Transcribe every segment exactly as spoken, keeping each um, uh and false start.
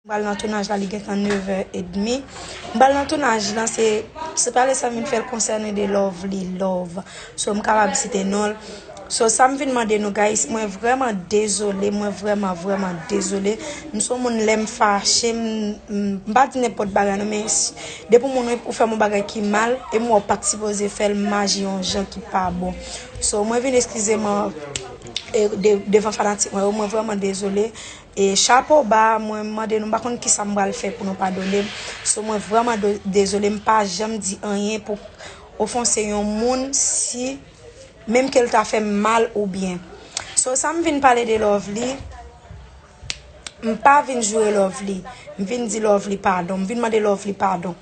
M pral nan tounaj la, li gentan nevè edmi. M pral nan tounaj lan, se, se pa lè sa m vin fè l konsène de Lovely Love. So, m kapab site non l. So, sa m vin mande nou, guys, mwen vrèman dezole, mwen vrèman, vrèman dezole. M se yon moun, lè m fache, m, m, m pa di nenpòt bagay non, men si, depi yon moun ou fè m yon bagay ki mal, e m wè w pa t sipoze fè l, m aji yon jan ki pa bon. So, mwen vin eskize mwen, e, de, devan fanatik mwen yo, mwen vrèman dezole. E chapo ba, mwen mande nou, m pa konn kisa m pral fè pou nou padone m. So, mwen vrèman do-, dezole, m pa janm di anyen pou ofanse yon moun, si, menm ke l ta fè m mal ou byen. So, sa m vin pale de Lovely, m pa vin joure Lovely. M vin di Lovely padon, m vin mande Lovely padon.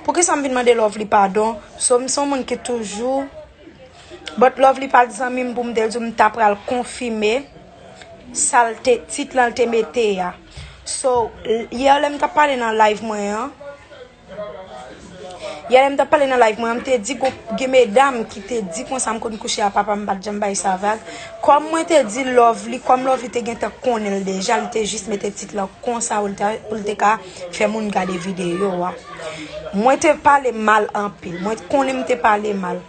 Poukisa m vin mande Lovely padon? So, m se yon moun ki toujou, but Lovely pa t zanmi m pou m te di w m ta pral konfime sa l te, tit lan l te mete a. So, l-, yè lè m t ap pale nan live mwen an, yè lè m t ap pale nan live mwen an, m te di gon, gen medam ki te di konsa m konn kouche a papa m, m pa t janm bay sa vag. Kòm mwen te di Lovely, kòm Lovely te gentan konnen l deja, li te jis mete tit lan konsa pou l ta, pou l te ka fè moun gade videyo a. Mwen te pale mal anpil. Mwen konnen m te pale mal.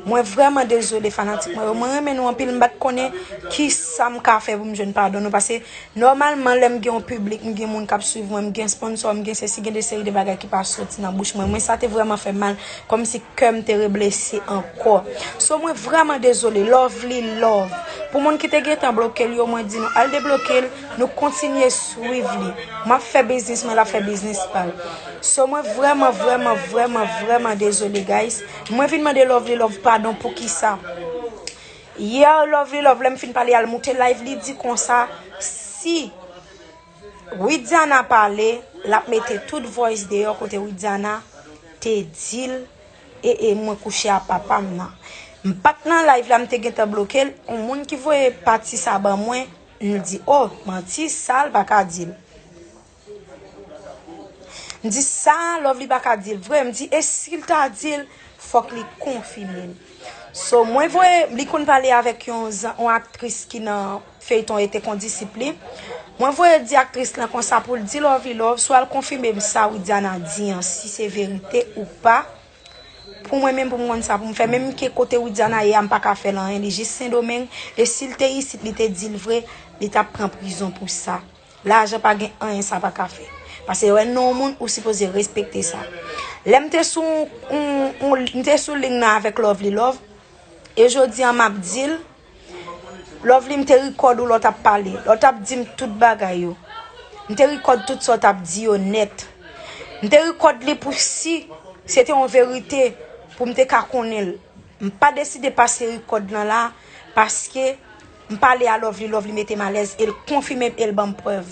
Mwen vrèman dezole fanatik mwen yo. Mwen renmen nou anpil, m pa t konnen kisa m ka fè pou m jwenn padon nou, paske nòmalman lè m gen yon piblik, m gen moun k ap swiv mwen, m gen sponsò, m gen sesi, gen de seri de bagay ki pa soti nan bouch mwen. Mwen sa te vrèman fè m mal, kòmsi kè m te reblese ankò. So mwen vrèman dezole, Lovely Love. Pou moun ki te gentan bloke l yo, mwen di nou al debloke l, nou kontinye swiv li. M ap fè biznis mwen, l ap fè biznis pa l. So mwen vrèman, vrèman, vrèman, vrèman dezole, guys. Mwen vin mande Lovely Love padon poukisa. Yè Lovely Love, lè m fin pale a, l moute live, li di konsa, si Widiana pale, l ap mete tout voice deyò kote Widiana te di l, e, e mwen kouche a papa m nan. M pa t nan live la, m te gentan bloke l. Yon moun ki voye pati sa ban mwen, m di, o, manti, sa l pa ka di l. M di sa Lovely pa ka di l vre. M di, e si l ta di l, fòk li konfime l. So, mwen voye, li konn pale avèk yon, zan- yon aktris ki nan feyton Ete Kondisip li. Mwen voye di aktris lan konsa pou l di Lovely Love, swa l konfime m sa Widiana di an, si se verite ou pa. Pou mwen menm, pou m konn sa pou m fè. Menm ke kote Widiana ye a, m pa ka fè l anyen. Li jis Sendomeng. E si l te isit, li te di l vre, li t ap pran prizon pou sa. Lajan pa gen anyen sa pa ka fè. Paske wè non moun, ou sipoze respekte sa. Lè m te sou, on, on, m te sou liy nan avèk Lovely Love, e jodi an m ap di l, Lovely, m te rikòd ou lè w t ap pale, lè w t ap di m tout bagay yo. M te rikòd tout sa w t ap di yo nèt. M te rikòd li pou si se te yon verite, pou m te ka konnen l. M pa deside pase rikòd lan la, paske m pale a Lovely, Lovely mete m alèz, e l konfime m, e l ban m prèv.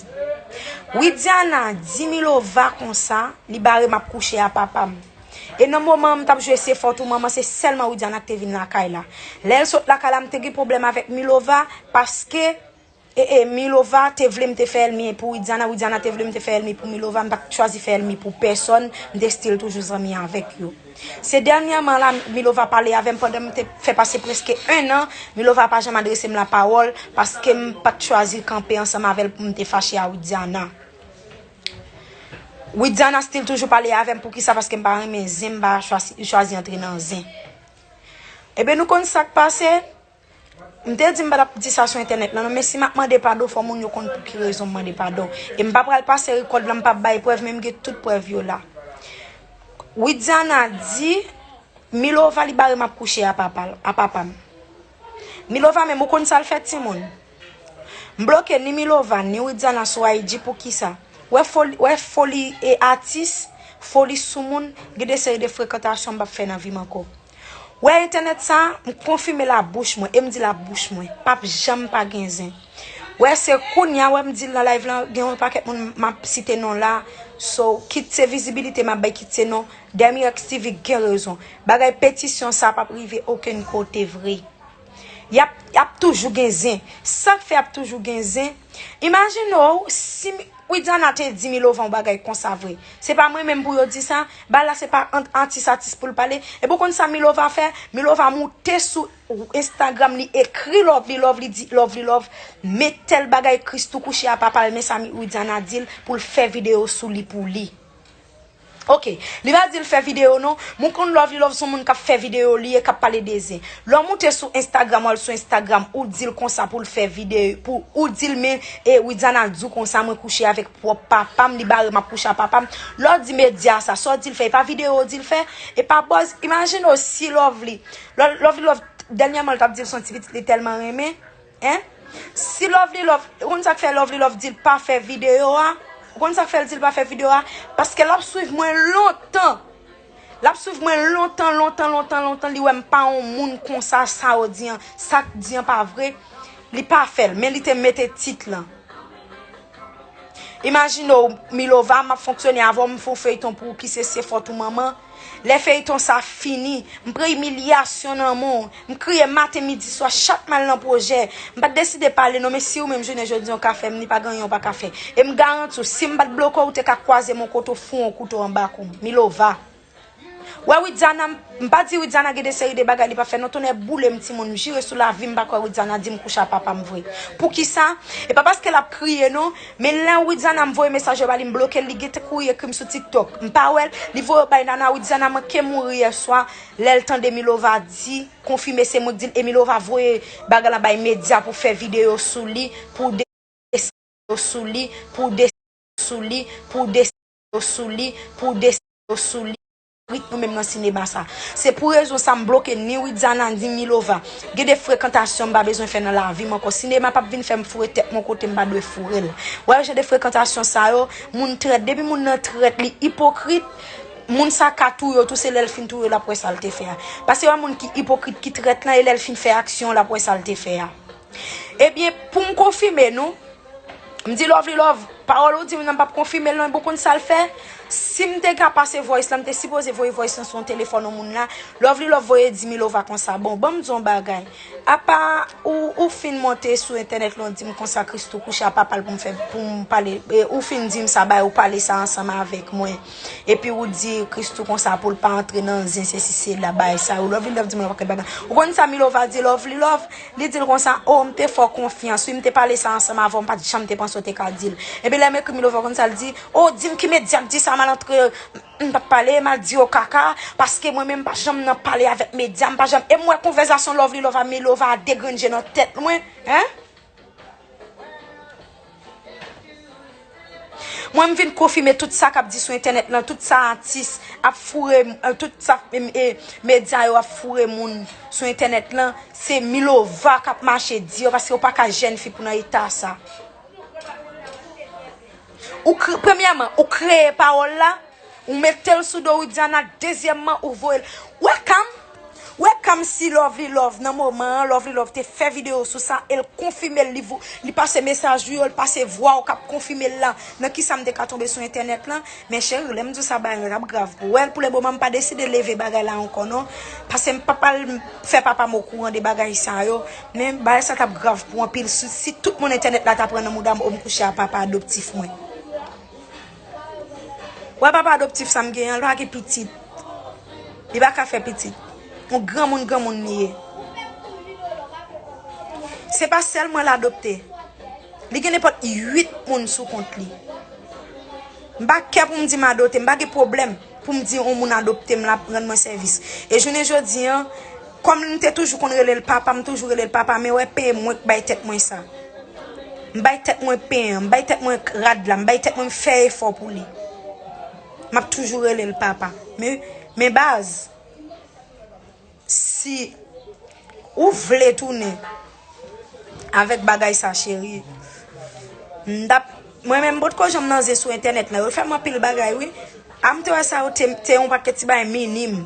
Widiana di Milova konsa, li bare m ap kouche a papa m. E nan moman an, m t ap jwe se fòt ou manman, se sèlman Widiana ki te vin lakay la. Lè l sot lakay la, m te gen pwoblèm avèk Milova, paske, e, e, Milova te vle m te fè ènmi pou Widiana, Widiana te vle m te fè ènmi pou Milova, m pa t chwazi fè ènmi pou pèsòn, m te still toujou zanmi avèk yo. Se dènyèman la, Milova pale avè m pandan m te fè pase prèske en an, Milova pa janm adrese m lapawòl, paske m pa t chwazi kanpe ansanm avè l pou m te fache a Widiana. Widiana still toujou pale avè m, poukisa? Paske m pa renmen zen, m pa chwazi, chwazi antre nan zen. Ebyen, nou konn sa k pase? M te di m pa t ap di sa sou entènèt lan non, men si m ap mande padon, fò moun yo konn pou ki rezon m mande padon. E m pa pral pase rikòd lan, m p ap bay prèv, men m gen tout prèv yo la. Widiana di Milova li bare m ap kouche a papa l, a papa m. Milova menm, ou konn sa l fè timoun? M bloke ni Milova, ni Widiana sou I G, poukisa? Wè foli, wè foli e atis, foli sou moun, gen de seri de frekantasyon m p ap fè nan vi m ankò. Wè entènèt sa, m konfime la bouch mwen, e m di la bouch mwen, p ap janm pa gen zen. Wè se kounye a, wè m di l nan live lan, gen yon pakèt moun m ap site non la, so, kit se vizibilite m ap bay, kit se non, Demirex T V gen rezon. Bagay petisyon sa p ap rive okenn kote vre. Y ap, y ap toujou gen zen. Sa k fè y ap toujou gen zen? Imajine w, si m, Widiana te di Milova yon bagay konsa vre. Se pa mwen menm pou yo di sa. Bagay la se pa ant atis atis pou l pale. Epi w konn sa Milova fè? Milova moute sou Instagram li ekri Lovely Love, li di Lovely Love met tèl bagay Christoo kouche a papa l, men sa Widiana di l pou l fè videyo sou li pou li. Ok, li pa di l fè videyo non, men w konn Lovely Love se yon moun k ap fè videyo li ye, k ap pale de zen. Lè w moute sou Instagram, w al sou Instagram, ou di l konsa pou l fè videyo, pou ou di l men e Widiana di w konsa mwen kouche avèk pwòp papa m, li bare m ap kouche ak papa m. Lè w di medya sa, sa w di l fè, e pa videyo w di l fè, e pa buzz. Imajine w si Lovely, Lo- Lovely Love, dènyèman l t ap di l se yon ti pitit li tèlman renmen. Hein? Si Lovely Love, ou konn sa k fè Lovely Love di l pa fè videyo a? Ou konn sa k fè l di l pa fè videyo a? Paske l ap swiv mwen lontan. L ap swiv mwen lontan, lontan, lontan, lontan. Li wè m pa yon moun konsa, sa yo di an, sa k di an pa vre. Li pa fè l, men li te mete tit lan. Imajine w, Milova, m ap fonksyone avè w, m fè w feyton pou ou ki se Se fòt ou manman. Lè feyton sa fini, m pran imilyasyon nan men w. M kriye maten, midi, swa, chak m al nan pwojè. M pa t deside pale non, men si ou menm jounen jodi a w ka fè m, ni pa gen anyen w pa ka fè. E m garanti w, si m pa t bloke w, ou te ka kwaze m yon kote w foure yon kouto anba kou m. Milova. Wè Widiana, m pa di Widiana gen de seri de bagay li pa fè non, tonnè boule m timoun, m jire sou lavi m pa kwè Widiana di m kouche ak papa m vre. Poukisa? E pa paske l ap kriye non, men lè Widiana m voye mesaj yo ba li, m bloke l, li gentan kouri ekri m sou TikTok. M pa wè l, li voye yo bay Nana, Widiana manke mouri yèswa, lè l tande Milova di, konfime se mwen k di l, e Milova voye bagay la bay medya pou fè videyo sou li, pou de- sou li, pou de- sou li, pou de- sou li, pou de- sou li. Rit nou menm nan sinema sa. Se pou rezon sa m bloke ni Widiana ni Milova. Gen de frekantasyon m pa bezwen fè nan lavi m ankò. Sinema p ap vin fè m foure tèt mwen kote m pa dwe foure l. Wè jan de frekantasyon sa yo, moun trèt. Depi moun nan trèt, li ipokrit, moun sa ka touye w tou, se lè l fin touye w l ap wè sa l te fè a. Paske wè moun ki ipokrit, ki trèt lan, e lè l fin fè aksyon, l ap wè sa l te fè a. Ebyen, pou m konfime nou, m di Lovely Love, pawòl ou di m nan m p ap konfime l non, epi w konn sa l fè? Si m te ka pase voice lan, m te sipoze voye voice lan sou yon telefòn yon moun la. Lovely Love voye di Milova konsa, bon, ban m di w yon bagay. Apa ou, ou fin monte sou entènèt lan, w di m konsa Christoo kouche a papa l pou m fè, pou m pale, e, ou fin di m sa, bay ou pale sa ansanm avèk mwen. Epi ou di Christoo konsa pou l pa antre nan zen, se si se la, bay sa yo. Lovely Love di m yon pakèt bagay. Ou konn sa Milova di Lovely Love? Li di l konsa, o, m te fè w konfyans, wi, m te pale sa ansanm avè w, m pa t janm te panse w te ka di l. Epi lè m ekri Milova konn sa l di, o, di m ki medya k di sa, m al antre, m p ap pale, m al di yo kaka, paske mwen menm m pa janm nan pale avèk medya, m pa janm, e m wè konvèsasyon Lovely Love a Milova a degrenje nan tèt mwen, hein? Mwen, m vin konfime tout sa k ap di sou entènèt lan, tout sa atis ap foure, eh, tout sa, eh, eh, medya yo ap foure moun sou entènèt lan, se Milova k ap mache di yo, paske yo pa ka jèn fi pou nan eta sa. Ou kre- premyèman, ou kreye pawòl la, ou mete l sou do Widiana, dezyèmman, ou voye l. Welcome! Welcome si Lovely Love nan moman an, Lovely Love te fè videyo sou sa, e l konfime l, li vo- li pase mesaj ou yo, l pase vwa w k ap konfime l la, nan kisa m te ka tonbe sou entènèt lan. Men cheri, lè m di w sa, bagay la t ap grav pou ou. Wè, pou le moman, m pa deside leve bagay la ankò non, paske m p ap al fè papa m okouran de bagay sa yo, men bagay sa t ap grav pou anpil, si, si tout moun entènèt la t ap pran nan mouda m, o m kouche a papa adoptif mwen. Wè papa adoptif sa m gen an, l pa gen pitit. Li pa ka fè pitit. Yon granmoun, granmoun li ye. Se pa sèl mwen l adopte. Li gen nenpòt uit moun sou kont li. M pa kè pou m di m adopte, m pa gen pwoblèm pou m di yon moun adopte m, l ap rann mwen sèvis. E jounen jodi an, kòm m te toujou konn rele l papa, m toujou rele l papa, men wè pen mwen k bay tèt mwen sa. M bay tèt mwen pen an, m bay tèt mwen rad la, m bay tèt mwen, m fè efò pou li. M ap toujou rele l papa. Men, men baz, si ou vle tounen avèk bagay sa, cheri, m t ap, mwen menm, m potko janm nan zen sou entènèt la. Yo fè m anpil bagay, wi. A m te wè sa, yo te, te yon pakèt ti bagay minim.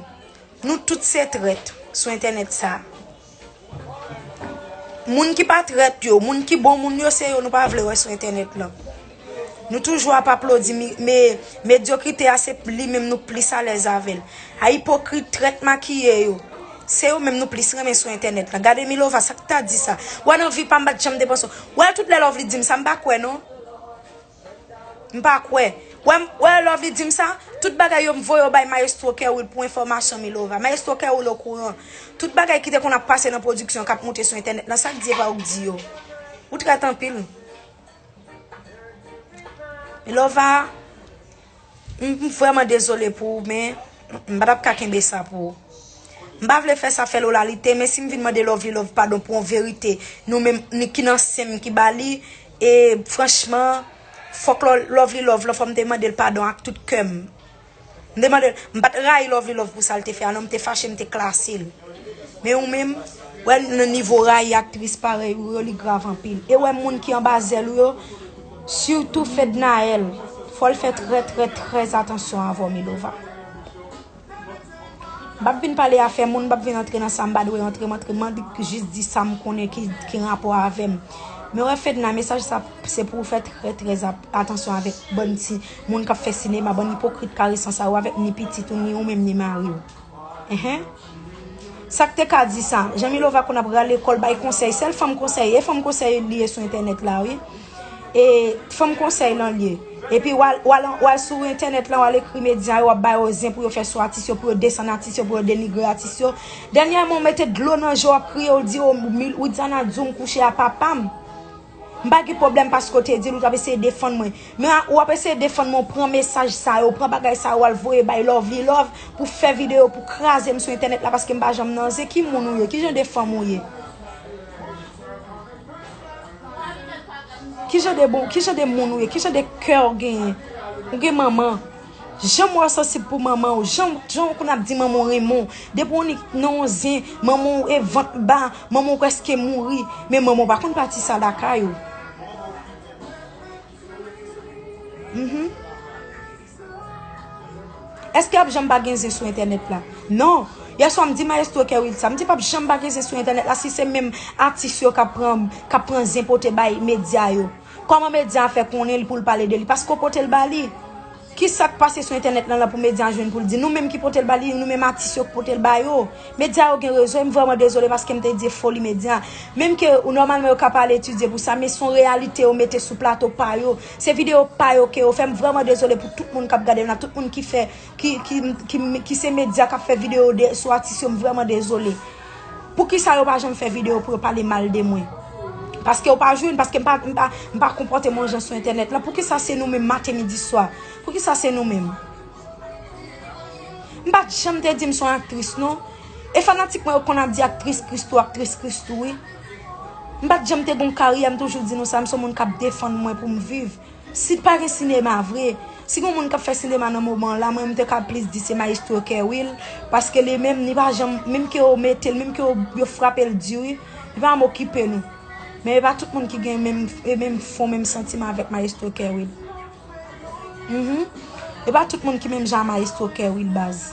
Nou tout se trèt sou entènèt sa. Moun ki pa trèt yo, moun ki bon moun yo, se yo nou pa vle wè sou entènèt lan. Nou toujou ap aplodi, mi- me- medyokrite a, se li menm nou plis alèz avè l. A ipokrit, trèt, makiye yo, se yo menm nou plis renmen sou entènèt lan. Gade Milova, sa k ta di sa? Wè nan vi pa m, m pa t janm te panse. Wè tout lè Lovely di m sa, m pa kwè non. M pa kwè. Wè, wè Lovely di m sa, tout bagay yo m voye yo bay Maestro Kerwill pou enfòmasyon Milova. Maestro Kerwill okouran. Tout bagay ki te konn ap pase nan pwodiksyon k ap moute sou entènèt lan, sa k di e pa ou k di yo. Ou trèt anpil. Milova, m, m vrèman dezole pou ou, men m pa t ap ka kenbe sa pou ou. M pa vle fè sa fè Lola li te, men si m vin mande Lovely Love padon pou yon verite, nou menm, ni ki nan sen m ki ba li, e franchman, fòk Lo-, Lovely Love, fò m te mande l padon ak tout kè m. M te mande l, m pa t rayi Lovely Love pou sa l te fè a, non, m te fache, m te klase l. Men ou menm, wè nan nivo rayi aktris parèy ou yo, li grav anpil. E wè moun ki anba zèl ou yo, sitou Fednaelle, fò l fè trè, trè, trè atansyon avè w, Milova. M p ap vin pale afè moun, m p ap vin antre nan sa m pa dwe antre, m antre, m annik jis di sa m konnen ki, ki rapò avè m. Men wè Fedna, mesaj sa se pou w fè trè, trè ap-, atansyon avèk bann ti moun k ap fè sinema, bann ipokrit karesan sa yo avèk ni pitit ou, ni ou menm, ni mari w. Enhen. Sa k te ka di sa? Jan Milova konn ap rale kò l bay konsèy, sèl fanm konsèy, e fanm konsèy li ye sou entènèt la, wi. E fanm konsèy lan l ye. Epi w al, w al, w al sou entènèt lan, w al ekri medya yo, w ap ba yo zen pou yo fè sou atis yo, pou yo desann atis yo, pou yo denigre atis yo. Dènyèman, w mete dlo nan je w, w ap kriye, w di, "O, Mil-, Widiana di w m kouche a papa m." M pa gen pwoblèm paske w te di l, ou t ap eseye defann mwen. Men a, w ap eseye defann mwen, w pran mesaj sa yo, w pran bagay sa yo, w al voye bay Lovely Love pou fè videyo, pou kraze m sou entènèt la paske m pa janm nan zen. Ki moun ou ye? Ki jan de fanm ou ye? Ki jan de bon, ki jan de moun ou ye? Ki jan de kè w genyen? Ou gen manman. Jan w sansib pou manman w, jan, jan w konn ap di manman w renmen w. Depi w ni nan yon zen, manman w e vant ba, manman w prèske mouri, men manman w pa konn pati sa lakay ou. Mhm. Èske ap janm pa gen zen sou entènèt la? Non. Yèswa m di Maestro Kerwill sa, m di p ap janm pa gen zen sou entènèt la si se menm atis yo k ap pran, k ap pran zen pote bay medya yo. Kòman medya a fè konnen l pou l pale de li? Paske w pote l ba li. Ki sa k pase sou entènèt lan la pou medya a jwenn pou l di? Nou menm ki pote l ba li, nou menm atis yo k pote l ba yo. Medya yo gen rezo, e m vrèman dezole paske m te di e foli medya. Menm ke ou nòmalman yo ka pa al etidye pou sa, men se yon reyalite yo mete sou plato pa yo. Se videyo pa yo ke yo fè. M vrèman dezole pou tout moun k ap gade m la, tout moun ki fè, ki, ki, ki, ki se medya k ap fè videyo de, sou atis yo, m vrèman dezole. Poukisa yo pa janm fè videyo pou yo pale mal de mwen? Paske yo pa jwenn, paske m pa, m pa, m pa konpòte m yon jan sou entènèt lan. Poukisa se nou menm maten, midi, swa? Poukisa se nou menm? M pa t janm te di m se yon aktris, non. E fanatik mwen yo konn ap di aktris Christoo, aktris Christoo, wi. M pa t janm te gon karyè, m toujou di nou sa, m se yon moun k ap defann mwen pou m viv. Si pa gen sinema vre, si gen moun k ap fè sinema nan moman la, mwen m te ka plis di se Maestro Kerwill, paske li menm, li pa janm, menm ke yo mete l, menm ke yo, yo frape l di, wi, li pa janm okipe nou. Men e pa tout moun ki gen menm, e menm fon, menm santiman avèk Maestro Kerwill. Mhm. E pa tout moun ki menm jan a Maestro Kerwill, baz.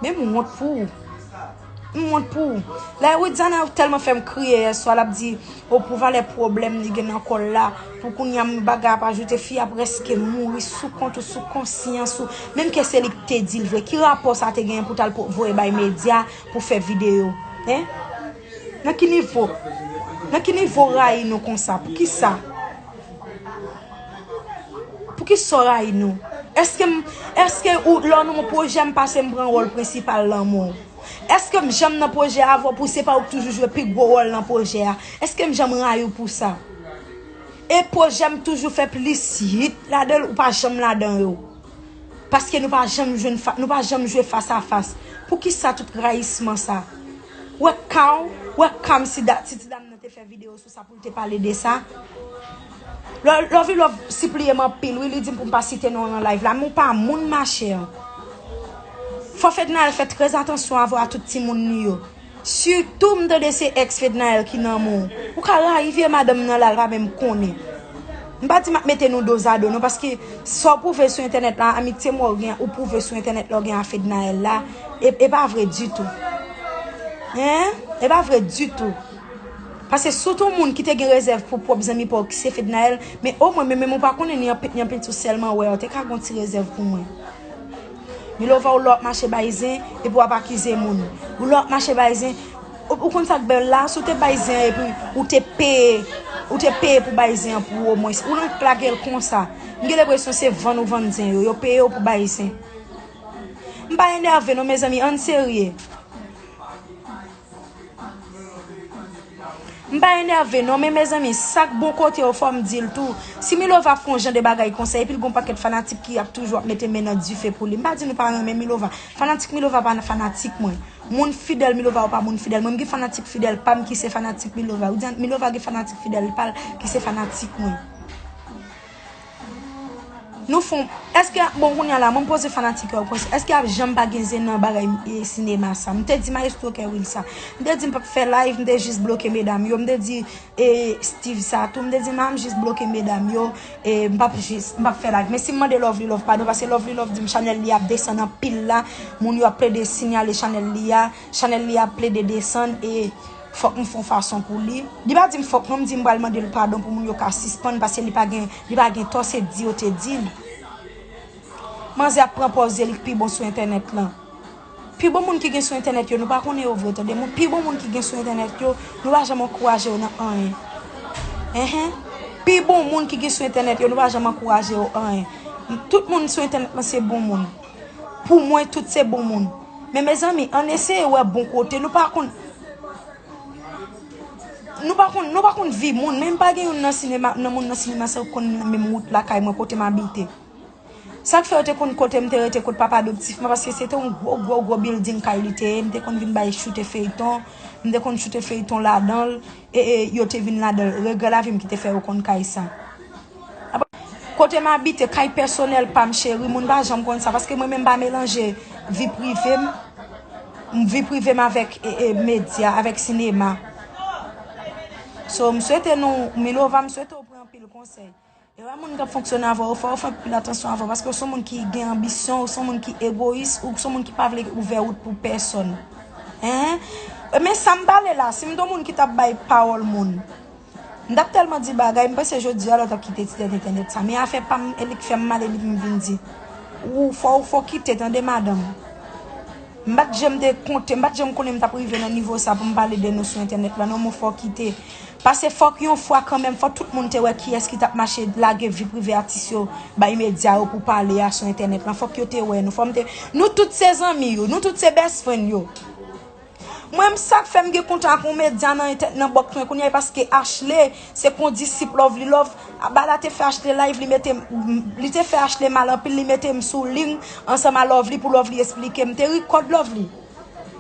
Men m wont pou ou. M wont pou ou. Lè Widiana tèlman fè m kriye yèswa, l ap di, o, pou valè pwoblèm li gen nan kò l la, pou kounye a m bagay ap ajoute, fi a prèske mouri sou kont ou, sou konsyans ou. Menm ke se li k te di l vre, ki rapò sa te genyen pou t al po-, voye bay medya pou fè videyo? Hein? Nan ki nivo? Nan ki nivo rayi nou konsa? Poukisa? Poukisa w rayi nou? Èske m, èske ou, lè w nan yon pwojè m pase m pran wòl prensipal lanmou? Èske m janm nan pwojè avè w pou se pa ou k toujou jwe pi gwo wòl nan pwojè a? Èske m janm rayi w pou sa? E pwojè m toujou fè plis hit ladan l, ou pa janm ladan yo. Paske nou pa janm jwenn fa-, nou pa janm jwe fas a fas. Poukisa tout rayisman sa? Wè ka w, wè ka m si da-, si ti dam nan te fè videyo sou sa pou l te pale de sa. Lo-, Lovely Love sipliye m anpil, wi, li di m pou m pa site non nan live la, men w pa moun, machè. Fò Fednaelle fè trè atansyon avè w a tout timoun li yo. Sitou m tande se ex Fednaelle ki nan men w. Ou ka rayi vye madanm nan la, l pa menm konnen. M pa di m ap mete nou dozado non, paske sa w pwouve sou entènèt la, amitye mwen w gen, ou pwouve sou entènèt la w gen a Fednaelle la, e, e pa vre ditou. Hein? E pa vre ditou. Paske si w te yon moun ki te gen rezèv pou pwòp zanmi pa w ki se Fednaelle, men omwen, men menm ou pa konnen ni anpit, ni anpit ou sèlman wè, ou te ka gen yon ti rezèv pou mwen. Milova, ou lè w ap mache bay zen, epi w ap akize moun. Ou lè w ap mache bay zen, ou, ou konn sa k bèl la, si w te bay zen an epi ou te peye, Ou te peye pou bay zen an pou ou omwen. Ou rank lage l konsa. M gen lenpresyon se vann ou vann zen yo. Yo peye w pou bay zen. M pa enève non, mezanmi, ann serye. M pa enève non, men mezanmi, sa k bon kote yo fò m di l tou. Si Milova ap fè yon jan de bagay konsa, epi l gon pakèt fanatik ki ap toujou ap mete men nan dife pou li. M pa di nou pa renmen Milova. Fanatik Milova pa fanatik mwen. Moun fidèl Milova yo pa moun fidèl mwen. M gen fanatik fidèl pa m ki se fanatik Milova. Ou di Milova gen fanatik fidèl pa l ki se fanatik mwen. Nou fon, èske, bon, kounye a la, mwen m poze fanatik yo, èske ap janm pa gen zen nan bagay e, sinema sa? M te di Maestro Kerwil sa. M te di m p ap fè live, m te jis bloke medam yo. M te di e, Steve sa tou, m te di m a m jis bloke medam yo, e, m p ap jis, m p ap fè live. Men si m mande Lovely Love padon, paske Lovely Love di m chanèl li ap desann anpil la, moun yo ap plede sinyale chanèl li a, chanèl li ap plede desann, e fòk m fè yon fason pou li. Li pa di m fòk non, m di m pral mande l padon pou moun yo ka sispann, paske li pa gen, li pa gen tò, se di yo te di l. Manzè ap pran pòz li k pi bon sou entènèt lan. Pi bon moun ki gen sou entènèt yo, nou pa konnen yo vre, tande. Moun, pi bon moun ki gen sou entènèt yo, nou pa janm ankouraje yo nan anyen. Enhen. Pi bon moun ki gen sou entènèt yo, nou pa janm ankouraje yo anyen. Tout moun sou entènèt lan se bon moun. Pou mwen, tout se bon moun. Men mezanmi, ann eseye wè bon kote. Nou pa konn, nou pa konn, nou pa konn vi moun. Men m pa gen youn nan sinema, nan moun nan sinema sa yo konn menm wout lakay mwen, kote m abite. Sa k fè yo te konn kote m te rete, kot papa adoptif mwen, paske se te yon gwo, gwo, gwo bilding kay li te ye. M te konn vin bay choute feyton, m te konn choute feyton ladan l, e, e yo te vin ladan l. Regrè lavi m ki te fè yo konn kay sa. Kote m abite, kay pèsonèl pa m, cheri, moun pa janm konn sa, paske mwen menm m pa melanje vi prive m, vi prive m avèk, e, e, medya, avèk sinema. So, m swete nou, Milova, m swete w pran anpil konsèy. E pa moun k ap fonksyone avè w, fò w fè anpil atansyon avè w, paske w se yon moun ki gen anbisyon, w se yon moun ki egoyis, ou se yon moun ki pa vle ouvè wout pou pèsòn. Enhen. Men sa m pale la, si m te yon moun ki t ap bay pawòl moun, m t ap tèlman di bagay, m panse jodi a lòt ap kite ti tèt entènèt sa. Men afè pa m, e li k fè m mal, e li pou m vin di. Ou fò, ou fò kite, tande, madanm. M pa t janm te konte, m pa t janm konnen m t ap rive nan nivo sa pou m pale de nou sou entènèt la, non, men fò kite. Paske fòk yon fwa kanmenm, fòk tout moun te wè kiyès ki t ap mache lage vi prive atis yo bay medya yo pou pale a sou entènèt lan. Fòk yo te wè nou. Fò m te, nou tout se zanmi yo, nou tout se best friend yo. Mwen, m sa k fè m gen kontak ak yon medya nan entè-, nan bòks mwen kounye a, e paske Ashley, se kondisip Lovely Love. Bala te fè Ashley live, li mete m, li te fè Ashley mal anpil, li mete m sou liy ansanm a Lovely pou Lovely esplike m. M te rikòd Lovely.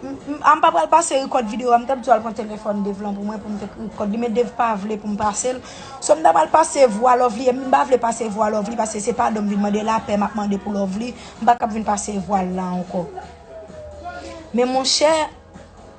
M, m, a m pa pral pase rikòd videyo a, m t ap di w al pran telefòn Dave lan pou mwen, pou m te rikòd li, men Dave pa vle pou m pase l. So, m ta pral pase vwa Lovely, e m pa vle pase vwa Lovely, paske se padon m vin mande, lapè m ap mande pou Lovely, m pa kab vin pase vwa l la ankò. Men monchè,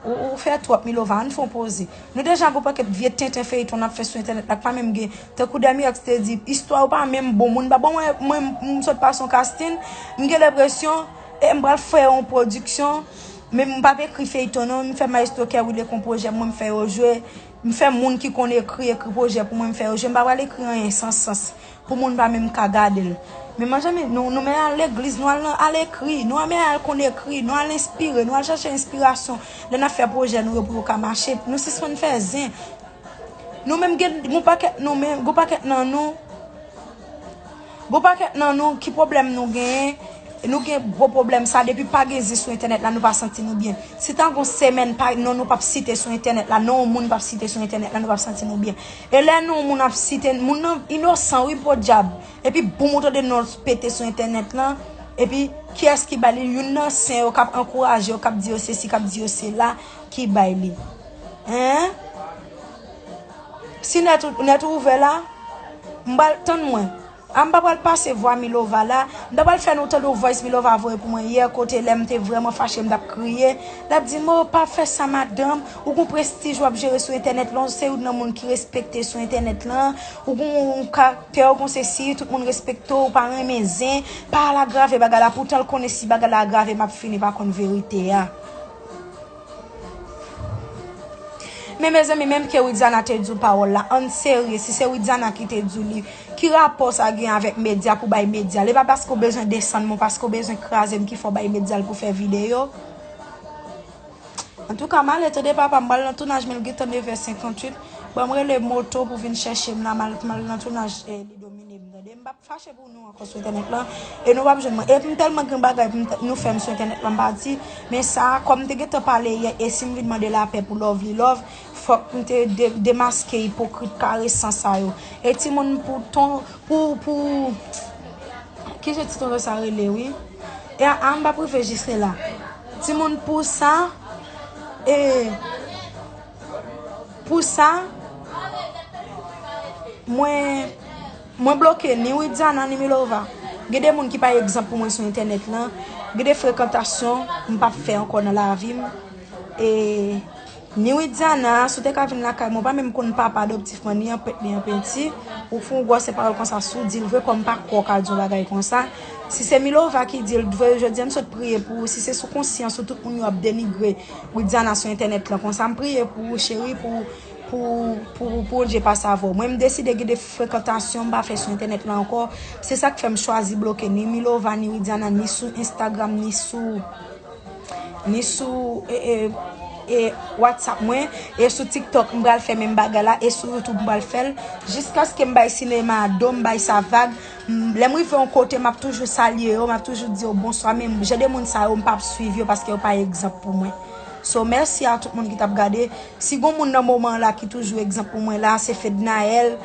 ou, ou fè twòp, Milova, ann fè yon poze. Nou deja gon pakèt vye tenten feyton n ap fè sou entènèt la, k pa menm gen, tankou Damirex te di, istwa yo pa menm bon, moun pa bon, mwen, mwen, m sot pase yon casting, m gen lenpresyon, e m pral fè yon pwodiksyon, men m p ap ekri feyton non, m fè Maestro Kerwil ekri yon pwojè pou mwen, m fè yo jwe, m fè moun ki konn ekri, ekri pwojè pou mwen, m fè yo jwe, m pa pral ekri anyen san sans, pou moun pa menm ka gade l. Men mezanmi, nou, nou men al legliz, nou al nan, al ekri, nou men al konn ekri, nou al enspire, nou al chache enspirasyon. Lè n ap fè pwojè nou yo pou yo ka mache, nou sispann fè zen. Nou menm gen, gon pakèt nou menm, gon pakèt nan nou, gon pakèt nan nou, ki pwoblèm nou genyen? Nou gen gwo pwoblèm sa, depi pa gen zen sou entènèt la, nou pa santi nou byen. Si ta gon semèn pa, non nou p ap site sou entènèt la, non yon moun p ap site sou entènèt la, nou p ap santi nou byen. E lè non yon moun ap site, moun nan inosan wi, podyab. Epi boum ou tande non l pete sou entènèt lan. Epi kiyès ki ba li? Youn nan sen yo k ap ankouraje yo, k ap di yo sesi, k ap di yo sela, ki bay li. Hein? Si nèt ou, nèt ou ouvè la, m pral, tann mwen. A m pa pral pase vwa Milova la. M ta pral fè nou tande yon voice Milova voye pou mwen yè, kote lè m te vrèman fache, m t ap kriye. L ap di m, "O, pa fè sa, madanm. Ou gon prestij w ap jere sou entènèt lan, ou se youn nan moun ki respekte sou entènèt lan. Ou gon kaktè, ou gon sesi, tout moun respekte w, ou pa renmen zen. Pa al agrave bagay la." Poutan l konnen si bagay la agrave, m ap fini pa konn verite a. Men mezanmi, menm ke Widiana te di w pawòl la, ann serye, si se Widiana ki te di w li, ki rapò sa gen avèk medya pou bay medya? Li pa paske w bezwen desann mwen, paske w bezwen kraze m ki fè w bay medya l pou fè videyo? Antouka, m ale tande papa, m pral nan tounaj, men l gentan nèf è senkanntuit. Bon, m rele moto pou vin chèche m la, mal, mal nan tounaj, eh, li domine m, tande. M p ap fache pou nou ankò sou entènèt lan, e nou p ap jwenn mwen. E m tèlman gen bagay pou m t-, nou fè m sou entènèt lan, m pa di, men sa, kòm m te gentan pale yè, e si m vin mande lapè pou Lovely Love, fòk m te de-, demaske ipokrit karesan sa yo. E timoun pou ton, pou, pou, ki jan ti tonton sa rele, wi? E a, a, m p ap rive jis la. Timoun pou sa, e, pou sa, mwen, mwen bloke ni Widiana, ni Milova. Gen de moun ki pa egzanp pou mwen sou entènèt lan. Gen de frekantasyon, m p ap fè ankò nan lavi m. E, ni Widiana, si w te ka vin lakay mwen, w pa menm konn papa adoptif mwen, ni an pent, ni an penti. Ou fè yon gwòsè pawòl konsa sou di l vre, kòm pa kwè w ka di yon bagay konsa. Si se Milova ki di l vre, jodi a m sot priye pou ou. Si se sou konsyans ou, tout moun yo ap denigre Widiana sou entènèt lan konsa. M priye pou ou, cheri, pou, pou, pou, pou Bondye pase avè w. Mwen, m deside gen de frekantasyon m pa fè sou entènèt lan ankò. Se sa k fè m chwazi bloke ni Milova, ni Widiana, ni sou Instagram, ni sou, ni sou, e, e, e, WhatsApp mwen, e sou TikTok, m pral fè menm bagay la, e sou YouTube, m pral fè l, jiskaske m bay sinema a do, m bay sa vag. M, lè m rive yon kote, m ap toujou salye yo, m ap toujou di yo bonswa, men jan de moun sa yo, m p ap swiv yo paske yo pa egzanp pou mwen. So, mèsi a tout moun ki t ap gade. Si gon moun nan moman an la ki toujou egzanp pou mwen la, se Fednaelle.